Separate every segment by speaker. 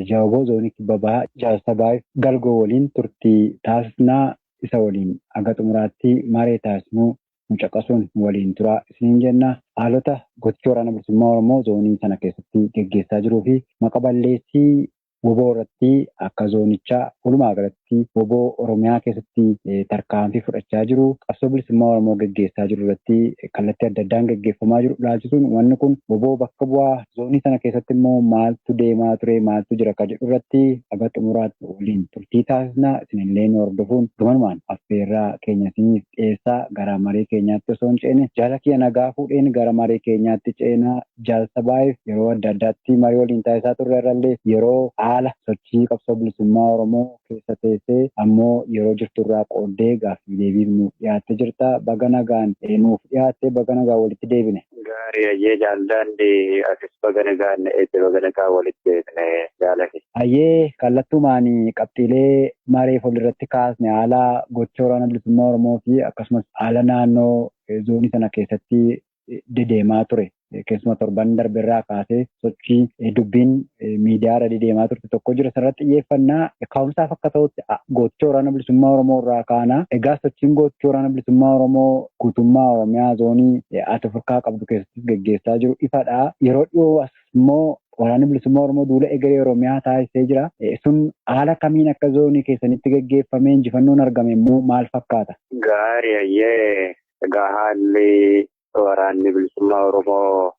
Speaker 1: Ajajaa WBO Zoonii Kibba Bahaa Jaal Sabaayif Galgoo waliin turtii taasisnaa. Isa waliin haga xumuraatti maree taasisnuu nu caqasuun waliin turaa isiniin jenna. Haalota gochi waraana bilisummaa Oromoo zoonii sana keessatti geggeessaa jiruu fi maqa balleessii WBO irratti akka zoonichaa walumaa galatti WBO Oromiyaa keessatti tarkaanfii fudhachaa jiru, qabsoo bilisummaa Oromoo geggeessaa jiru irratti kallattii adda addaan geggeeffamaa jiru ilaalchisuun wanni kun WBO bakka bu'aa, zoonii sana keessatti immoo maaltu deemaa ture, maaltu jira kan jedhu irratti haga xumuraatti waliin turtii taasisna. Isinillee nu hordofuun gamanumaan affeerraa keenya isiniif dhiyeessaa. Gara marii keenyaatti osoo hin ceene, jaala kiyya nagaa fuudheen gara marii keenyaatti ceenaa. Jaal Sabaayif yeroo adda addaatti marii waliin taasisaa turre irrallee yeroo haala sochii qabsoo bilisummaa Oromoo keessa teessee ammoo yeroo jirturraa qooddee gaaffii deebiif nuuf dhiyaattee jirta. Baga nagaan nuuf dhiyaatte, baga nagaan walitti deebine.
Speaker 2: Gaarii, ayyee jaaldaandii, atis baga nagaan na eegde, baga nagaan walitti deebine jaalati.
Speaker 1: Ayyee, kallattumaan qabxiilee mareef walirratti kaasne, haala gocha waraana bilisummaa Oromoo fi akkasumas haala naannoo zoonii sana keessatti dedeemaa ture. Keessuma torban darbe irraa kaasee sochii dubbiin miidiyaa irra dedeemaa turte tokko jira. Sanarratti xiyyeeffannaa ka'umsaaf akka ta'utti gocha waraana bilisummaa Oromoo irraa kaana. Egaa sochiin gocha waraana bilisummaa Oromoo guutummaa Oromiyaa zoonii ati Afrikaa qabdu keessatti geggeessaa jiru ifadha. Yeroo dhiyoo as immoo waraanni bilisummaa Oromoo duula egeree Oromiyaa taasisee jira. Sun haala kamiin akka zoonii keessanitti geggeeffamee, injifannoon argame immoo maal fakkaata?
Speaker 2: Gaarii, ayyee, egaa haalli waraanni bilisummaa Oromoo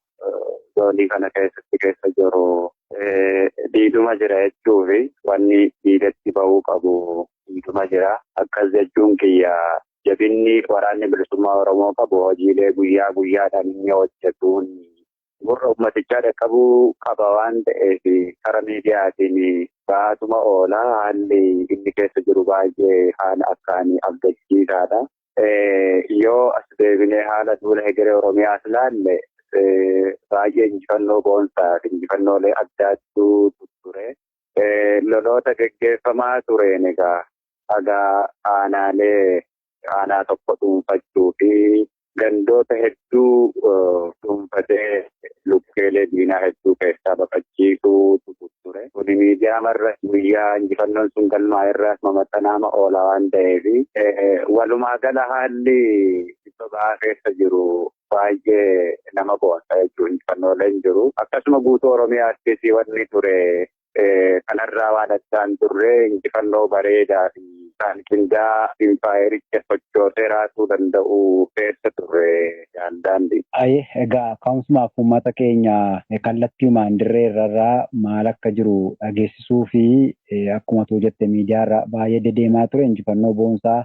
Speaker 2: zoonii kana keessatti keessa jiru diiduma jira jechuufi wanni diidatti bahuu qabu diiduma jira. Akkas jechuun kiyya, jabinni waraanni bilisummaa Oromoo qabu hojiilee guyyaa guyyaadhaan inni hojjetuun gurra uummatichaa dhaqqabuu qaba waan ta'eef karaa miidiyaatiin baatuma oola. Haalli inni keessa jiru baay'ee haala akkaan abdachiisaadha. Yoo as deebinee haala duula egeree Oromiyaas ilaalle, baay'ee injifannoo boonsaa fi injifannoolee addaattu ture. Loloota geggeeffamaa tureen egaa hagaa aanaalee aanaa tokko dhuunfachuu fi gandoota hedduu dhuunfatee lukkeelee diinaa hedduu keessaa baqachiisuutu ture. Kuni miidiyaa marra guyyaa injifannoon sun galmaa irraas mamaxxanaama oola waan ta'eef, walumaa gala haalli kibba bahaa keessa jiru baay'ee nama boonsa jechuun injifannooleen jiru. Akkasuma guutuu Oromiyaattis wanni ture kanarraa waan addaan turre, injifannoo bareedaa fi isaan qindaa impaayericha sochoosee raasuu danda'u keessa ture, jaaldaandi.
Speaker 1: Aye, egaa ka'umsumaaf uummata keenya kallattiimaan dirree irraa maal akka jiru dhageessisuu fi akkuma tu jette miidiyaa irra baay'ee dedeemaa ture injifannoo boonsaa.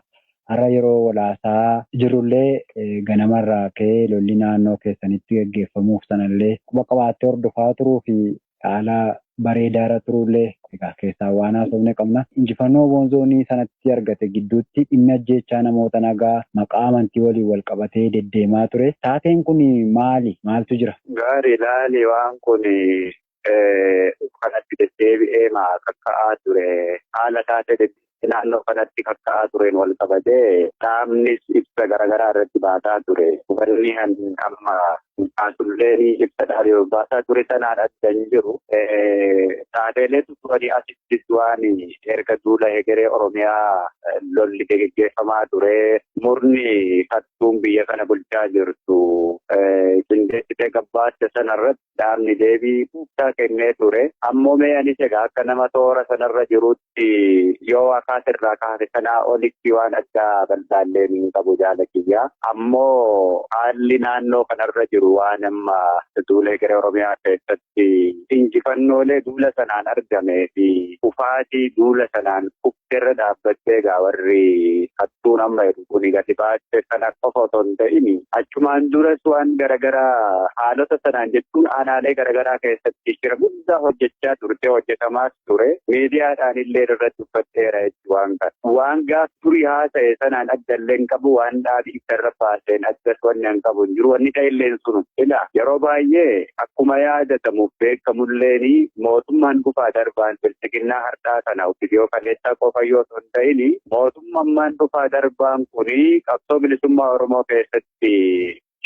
Speaker 1: Har'a yeroo walaasaa jirullee ganamarraa ka'ee lolli naannoo keessanitti gaggeeffamuuf sanallee quba qabaattee hordofaa turuu fi haala bareedaarra turullee egaa keessaa waan haasofne qabna. Injifannoo boonzoonii sanatti argate gidduutti dhimmi ajjeechaa namoota nagaa maqaa amantii waliin wal qabatee deddeemaa ture. Taateen kun maali? Maaltu jira?
Speaker 2: Gaarii, laali, waan kun kanatti deddeebi'ee maa kakka'aa ture. Haala taatee naannoo kanatti kakka'aa tureen wal qabatee dhaabnis ibsa garaagaraa irratti baasaa ture. Wanni amma kaasullee ibsa dhaabee baasaa ture sanaan adda hin jiru. Taateelee turanii asittis waan erga duula egeree Oromiyaa lolli geggeeffamaa ture. Murni hattuun biyya kana bulchaa jirtu qindeessitee gabbaatte sanarratti dhaabni deebii guddaa kennee ture. Ammoo mee anis egaa akka nama toora sanarra jirutti yoo akaasirraa kaase sanaa olitti waan addaa bal'aallee hin qabu, jaala kiyya. Ammoo haalli naannoo kanarra jiru waan amma duula egeree Oromiyaa keessatti injifannoolee duula sanaan argamee fi kufaatii duula sanaan kufteerra dhaabbattee egaa warri hattuun amma jedhu kuni gadi baatte sana qofa otoo hin ta'in, achumaan duras waan garaagaraa haalota sanaan jechuun aanaalee garaagaraa keessatti shira guddaa hojjechaa turte, hojjetamaas ture. Miidiyaadhaan illee irratti dubbadheera jechuun waan kana. Waan gaaf durii haasa'e sanaan adda illee hin qabu, waan dhaabii ibsa baaseen addas wanni hin qabu hin jiru, wanni ta'e illee sunu. Ila yeroo baay'ee akkuma yaadatamuuf beekamulleen mootummaan dhufaa darbaan bilxiginnaa har'aa kana viidiyoo kaleessaa qofa yoo osoo hin ta'in, mootummaan dhufaa darbaan kuni qabsoo bilisummaa Oromoo keessatti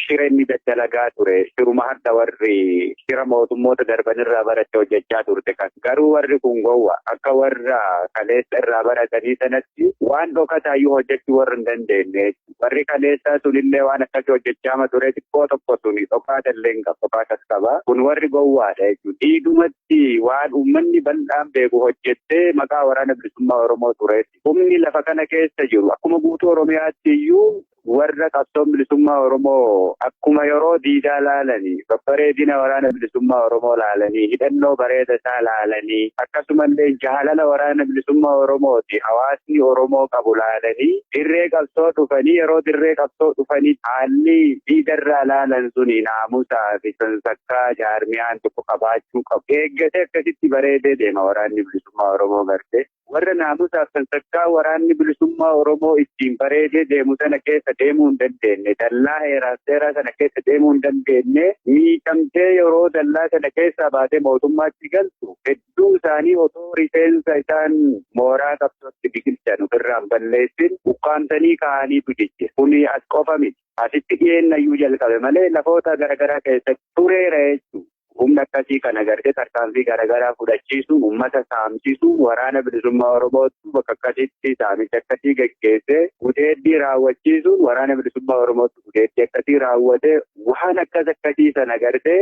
Speaker 2: Shira inni daddalagaa ture shiruma har'a warri shira mootummoota darbanirraa baratte hojjechaa turte kan garuu warri kun gowwa akka warra kaleessa irraa baratanii sanatti waan dhokataayyuu hojjechuu warra hin dandeenye. Warri kaleessaa sunillee waan akkasii hojjechaama ture xiqqoo tokko suni dhokaatallee hin qabu dhokaatas qaba. Kun warri gowwaadha jechuudha. Diidumatti waan uummanni bal'aan beeku hojjettee maqaa waraana bilisummaa Oromoo tureetti. Humni lafa kana keessa jiru akkuma guutuu Oromiyaatti iyyuu warra qabsoon bilisummaa Oromoo akkuma yeroo diidaa laalanii babbareedina waraana bilisummaa Oromoo laalanii hidhannoo bareeda isaa laalanii akkasumallee jaalala waraana bilisummaa Oromooti hawaasni Oromoo qabu laalanii dirree qabsoo dhufanii yeroo dirree qabsoo dhufanii haalli diidarraa laalan suni naamusaa fi sansakkaa jaarmiyaan tokko qabaachuu qabu. Eeggatee akkasitti bareedee deema waraanni bilisummaa Oromoo gartee. Warra naamusaaf sansakkaa waraanni bilisummaa Oromoo ittiin bareedee deemu sana keessa deemuu hin dandeenye, dallaa heeraaf seeraa sana keessa deemuu hin dandeenye, miidhamtee yeroo dallaa sana keessaa baatee mootummaatti galtu hedduu isaanii otoo rifeensa isaan mooraa qabsootti biqilchan ofirraan balleessin ukkaamsanii kaa'aniitu jeche. Kuni as qofa miti. Asitti dhiyeennayyuu jalqabe malee lafoota garaagaraa keessatti tureera jechuudha. Humna akkasii kana gartee tarkaanfii garaagaraa fudhachiisuun uummata saamsisuun waraana bilisummaa Oromootti bakka akkasitti saamicha akkasii geggeessee gudeeddii raawwachiisuun waraana bilisummaa Oromootti gudeeddii akkasii raawwatee waan akkas akkasii sana gartee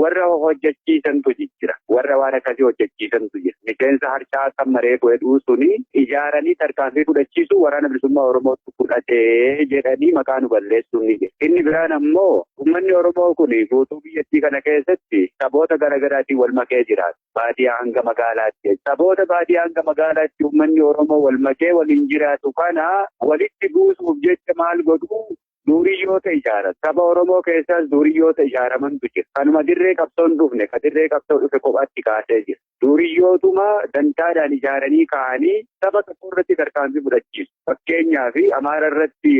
Speaker 2: warra hojjechiisantu jira. Warra waan akkasii hojjechiisantu jira. Miseensa harcaa kan maree godhuu suni ijaaranii tarkaanfii fudhachiisuun waraana bilisummaa Oromootti fudhatee jedhanii maqaa nu balleessuun ni jira. Inni biraan ammoo uummanni Oromoo kun guutuu biyyattii kana keessatti saboota garaagaraatiin wal makee jiraatu. Baadiyyaa hanga magaalaatti. Saboota baadiyyaa hanga magaalaatti uummanni Oromoo wal makee waliin jiraatu kana walitti buusuuf jecha maal godhuu duuriyyoota ijaaran. Saba Oromoo keessaas duuriyyoota ijaaramantu jira. Kanuma dirree qabsoon dhufne ka dirree qabsoo dhufe kophaatti kaasee jira. Duuriyyootuma dantaadhaan ijaaranii ka'anii saba tokko irratti tarkaanfii fudhachiisu. Fakkeenyaaf Amaara irratti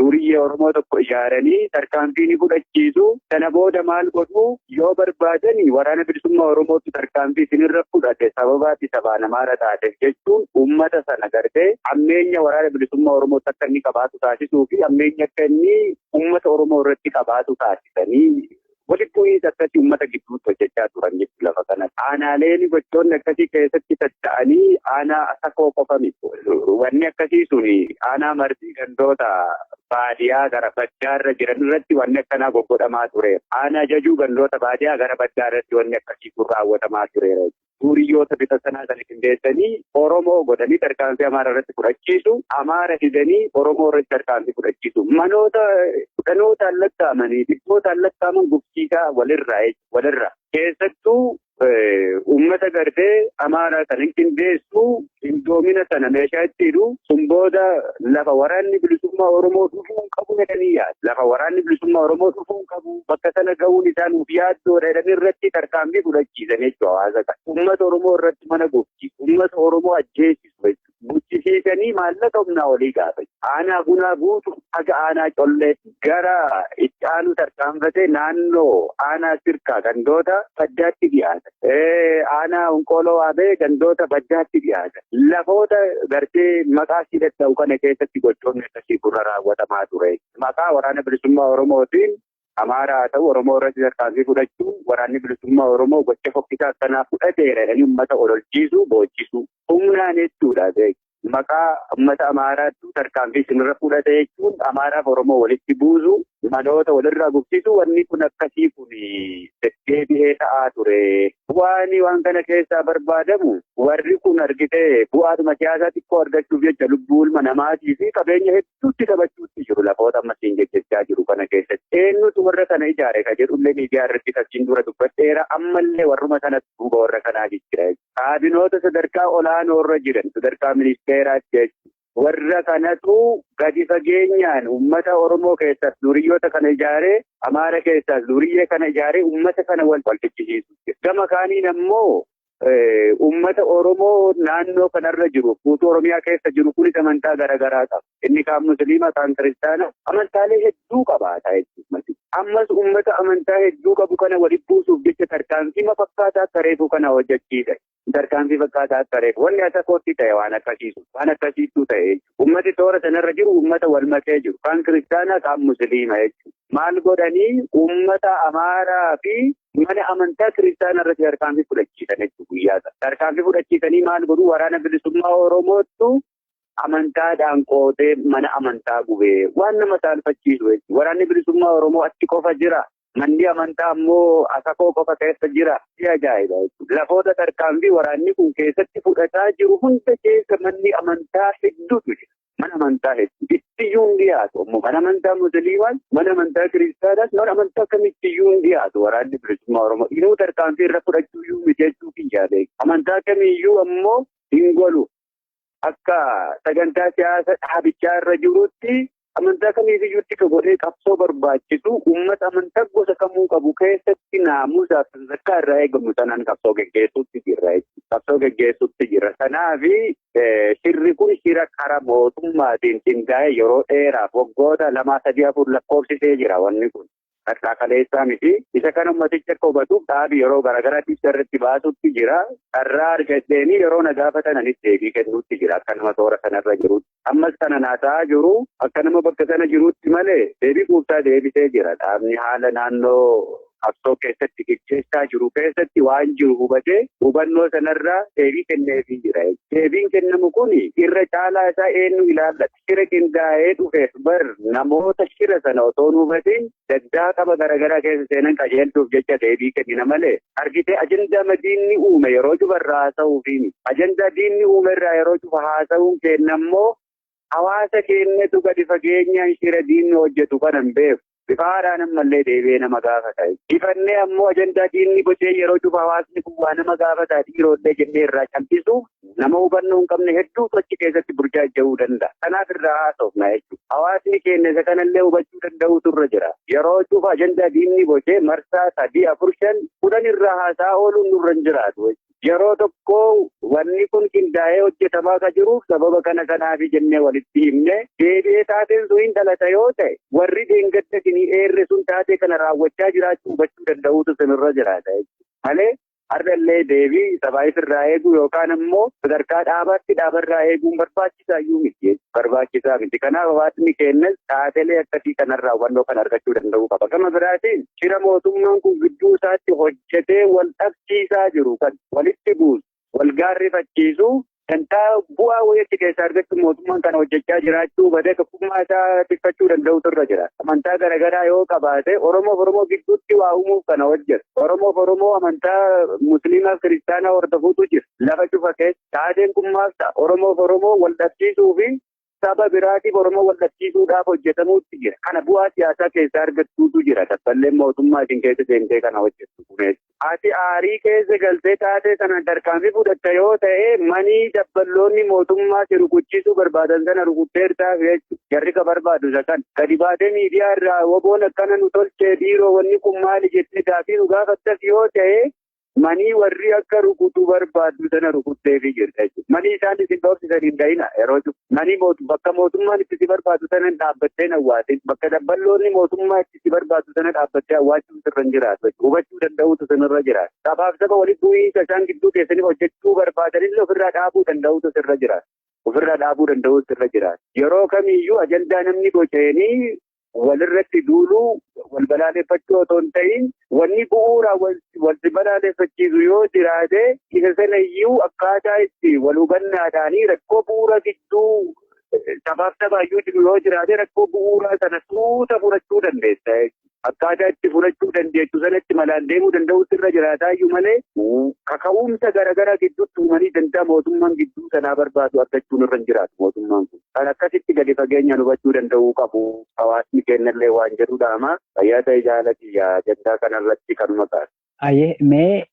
Speaker 2: duuriyyee Oromoo tokko ijaaranii tarkaanfii ni fudhachiisu. Sana booda maal godhuu yoo barbaadani waraana bilisummaa Oromootti tarkaanfii isinirra fudhate sababaati sabaan Amaara taateef jechuun uummata sana gartee ammeenya waraana bilisummaa Oromootti akka inni qabaatu taasisuu fi ammeenya akka inni uummata Oromoo irratti qabaatu taasisanii walitti bu'iinsa akkasii uummata gidduutti hojjechaa turan jechuudha lafa kanatti. Aanaaleen gochoonni akkasii keessatti tatta'anii aanaa asakoo qofa miti. Wanni akkasii suni aanaa martii gandoota baadiyaa gara baddaarra jiran irratti wanni akkanaa goggodhamaa tureera. Aanaa jajuu gandoota baadiyaa gara baddaa irratti wanni akkasii kun raawwatamaa tureera. Duuriyyoota bifa sanaa sana qindeessanii Oromoo godhanii tarkaanfii Amaara irratti fudhachiisu. Amaara fidanii Oromoo irratti tarkaanfii fudhachiisu. Manoota kudhanootaan lakkaa'amanii dhibbootaan lakkaa'aman gubsiisaa walirraa. Keessattuu uummata gartee Amaaraa kan hin qindeessu qindoomina sana meeshaa itti hidhu sun booda lafa waraanni bilisummaa Oromoo dhufuu hin qabu jedhanii yaadu. Lafa waraanni bilisummaa Oromoo dhufuu hin qabu bakka sana ga'uun isaan nuuf yaaddoodha jedhanii irratti tarkaanfii fudhachiisan jechuudha hawaasa kana. Uummata Oromoo irratti mana gubsiisu, uummata Oromoo ajjeesisu jechuudha. Buchisiisanii maallaqa humnaa olii gaafatu. Aanaa gunaa guutu haga aanaa collee gara itti aanu tarkaanfatee naannoo aanaa sirkaa gandoota baddaatti dhiyaata. Aanaa honqooloo waabee gandoota baddaatti dhiyaata. Lafoota gartee maqaa sidhatta'u kana keessatti gochoonni akkasii gurra raawwatamaa ture. Maqaa waraana bilisummaa Oromootiin Amaaraa haa ta'u Oromoo irratti tarkaanfii fudhachuu waraanni bilisummaa Oromoo gocha fokkisaa akkanaa fudhateera jedhanii uummata ololchiisuu boochisuu humnaan jechuudha. Maqaa uummata Amaaraatti tarkaanfii isinirra fudhate jechuun Amaaraaf Oromoo walitti buusu manoota walirraa gubsiisu wanni kun akkasii kun deddeebi'ee ta'aa ture. Bu'aan waan kana keessaa barbaadamu warri kun argitee bu'aatuma siyaasaa xiqqoo argachuuf jecha lubbuu ilma namaatii fi qabeenya hedduutti taphachuutti jiru lafoota ammasiin jechachaa jiru kana keessatti. Eenyutu warra kana ijaare ka jedhullee miidiyaa irratti fakkiin dura dubbadheera ammallee warruma sanatti duuba warra kanaa jira. Kaabinoota sadarkaa olaanoo irra jiran sadarkaa ministeeraatti jechuudha. Warra kanatu gadi fageenyaan uummata Oromoo keessaas duriyyoota kana ijaaree Amaara keessaas duriyyee kana ijaaree uummata kana wal walfichisiisu. Gama kaaniin ammoo uummata Oromoo naannoo kanarra jiru guutuu Oromiyaa keessa jiru kunis amantaa garaagaraa qaba. Inni kaan Musliima kaan Kiristaana amantaalee hedduu qabaata jechuudha. Ammas uummata amantaa hedduu qabu kana walitti buusuuf jecha tarkaanfii fakkaataa akka reefuu kana hojjechiisa. Tarkaanfii fakkaataa akka wanni Asakootti ta'e waan akkasiisu waan akkasiitu ta'e ummati toora sanarra jiru ummata wal makee jiru kan kiristaanaa kan musliima jechuudha. Maal godhanii ummata Amaaraa fi mana amantaa kiristaanaa irratti tarkaanfii fudhachiisan jechuudha guyyaa sana. Tarkaanfii fudhachiisanii maal godhu waraana bilisummaa Oromoottu amantaadhaan qootee mana amantaa gubee waan nama saalfachiisu jechuudha. Waraanni bilisummaa Oromoo achi qofa jira. Manni amantaa ammoo Asakoo qofa keessa jira. Ajaa'iba jechuudha. Lafoota tarkaanfii waraanni kun keessatti fudhataa jiru hunda keessa manni amantaa hedduutu jira. Mana amantaa hedduu ittiyyuu hin dhiyaatu. Ammoo mana amantaa musliimaas, mana amantaa kiristaanaas, mana amantaa kamittiyyuu hin dhiyaatu waraanni bilisummaa Oromoo. Inuu tarkaanfii irra fudhachuu iyyuu miti jechuu kiyyaa beeku. Amantaa kamiyyuu ammoo hin golu. Akka sagantaa siyaasa dhaabichaa irra jirutti amantaa kamiifiyyuu itti godhee qabsoo barbaachisu uummata amantaa gosa kamuu qabu keessatti naamusaaf sadarkaa irraa eegamu sanaan qabsoo geggeessuutti jirra. Qabsoo geggeessuutti jirra. Kanaafi shirri kun shira karaa mootummaatiin qindaa'e yeroo dheeraaf waggoota 2, 3, 4 lakkoofsisee jira wanni kun. Har'aa kaleessaa miti. Isa kana ummatichi akka hubatuuf dhaabi yeroo garaagaraatti ibsa irratti baasutti jira. Carraa argadheenii yeroo na gaafatan anis deebii kennuutti jira. Akka nama toora kanarra jirutti. Ammas kana naasaa jiru akka nama bakka sana jirutti malee deebii quubsaa deebisee jira. Dhaabni haala naannoo qabsoo keessatti gaggeessaa jiru keessatti waan jiru hubatee hubannoo sanarraa deebii kenneefii jira. Deebiin kennamu kun irra caalaa isaa eenyu ilaallata? Shira qindaa'ee dhufeef bar namoota shira sana otoo hin hubatiin daddaaqama garaagaraa keessa seenan qajeelchuuf jecha deebii kennina malee argitee ajandaa diinni uume yeroo cufarraa haasa'uufi ajandaa diinni uume irraa yeroo cufa haasa'uun kennammoo hawaasa keenyatu gadi fageenyaan shira diinni hojjetu kana hin beeku. Bifa haadhaan ammallee deebi'ee nama gaafata. Ifannee ammoo ajandaa diinni bocee yeroo cufa hawaasni kun waa nama gaafata dhiiroollee jennee irraa callisuu nama hubannoo hin qabne hedduutu achi keessatti burjaaja'uu danda'a. Kanaaf irraa haasofna jechuudha. Hawaasni keenya isa kanallee hubachuu danda'uutu irra jira. Yeroo cufa ajandaa diinni bocee marsaa 3, 4, 5, 10 irraa haasaa ooluun nurra hin jiraatu. Yeroo tokko wanni kun qindaa'ee hojjetamaa kan jiruuf sababa kana kanaafi jennee walitti himne deebi'ee taateen sun hin dhalata yoo ta'e warri deenggadda isinii eerre sun taatee kana raawwachaa jiraachuu hubachuu danda'uutu sinirra jiraata malee har'allee deebii sabaayif irraa eeguu yookaan ammoo sadarkaa dhaabaatti dhaabarraa eeguun barbaachisaa iyyuu miti barbaachisaa miti. Kanaaf hawaasni keenyas taatelee akkasii kanarraa hubannoo kan argachuu danda'uu qaba. Gama biraatiin shira mootummaan kun gidduu isaatti hojjetee wal dhabsiisaa jiru kan walitti buusu wal gaarrifachiisu dantaa bu'aa wayiitti keessaa argachuu mootummaan kana hojjechaa jiraachuu badee tokkummaa isaa tiffachuu danda'utu irra jira. Amantaa garaagaraa yoo qabaate Oromoof Oromoo gidduutti waa uumuuf kana hojjeta. Oromoof Oromoo amantaa Musliimaaf Kiristaanaa hordofuutu jira. Lafa cufa keessa taateen kun maal ta'a? Oromoof Oromoo wal dhabsiisuu fi saba biraatiif Oromoo wal dhabsiisuudhaaf hojjetamuutti jira. Kana bu'aa siyaasaa keessaa argachuutu jira. Dabballeen mootummaa isin keessa seentee kana hojjettu kunis. Ati aarii keessa galtee taatee sana tarkaanfii fudhatta yoo ta'e manii dabballoonni mootummaa si rukuchisuu barbaadan sana rukutteertaaf jechuudha. Jarri ka barbaadu isa kana. Gadi baatee miidiyaa irraa woboon akkana nu tolchee dhiiroo wanni kun maali jettee gaafii nu gaafattas yoo ta'e manii warri akka rukutuu barbaaddu sana rukutteefii jirta jechuudha. Manii isaan isin dhoofsisan hin da'ina yeroo jiru. Manii bakka mootummaan itti si barbaadu sana dhaabbattee hin awwaatin. Bakka dabballoonni mootummaa itti si barbaadu sana dhaabbattee awwaachuun sirra hin jiraatu jechuudha. Hubachuu danda'uutu sirra jiraata. Sabaaf saba walitti bu'iinsa isaan gidduu keessanii hojjechuu barbaadanillee ofirraa dhaabuu danda'uutu sirra jiraata. Ofirraa dhaabuu danda'uutu sirra jiraata. Yeroo kamiyyuu ajandaa namni boceenii walirratti duuluu wal balaaleffachuu otoo hin ta'in wanni bu'uura wal balaaleffachiisu yoo jiraate isa sana iyyuu akkaataa itti wal hubannaadhaanii rakkoo bu'uura gidduu sabaaf sabaayyuu jiru yoo jiraate rakkoo bu'uuraa sana suuta furachuu dandeessa. Akkaataa itti furachuu dandeessu sanatti malaan deemuu danda'uutu irra jiraataa iyyuu malee kaka'umsa garaagaraa gidduutti uumanii danda'a mootummaan gidduu sanaa barbaadu argachuun irra hin jiraatu mootummaan kun. Kan akkasitti gadi fageenyaan hubachuu danda'uu qabu hawaasni keenyallee waan jedhudha ama fayyaa ta'e jaalati ajandaa kanarratti kanuma kaasa.
Speaker 1: Ayyee mee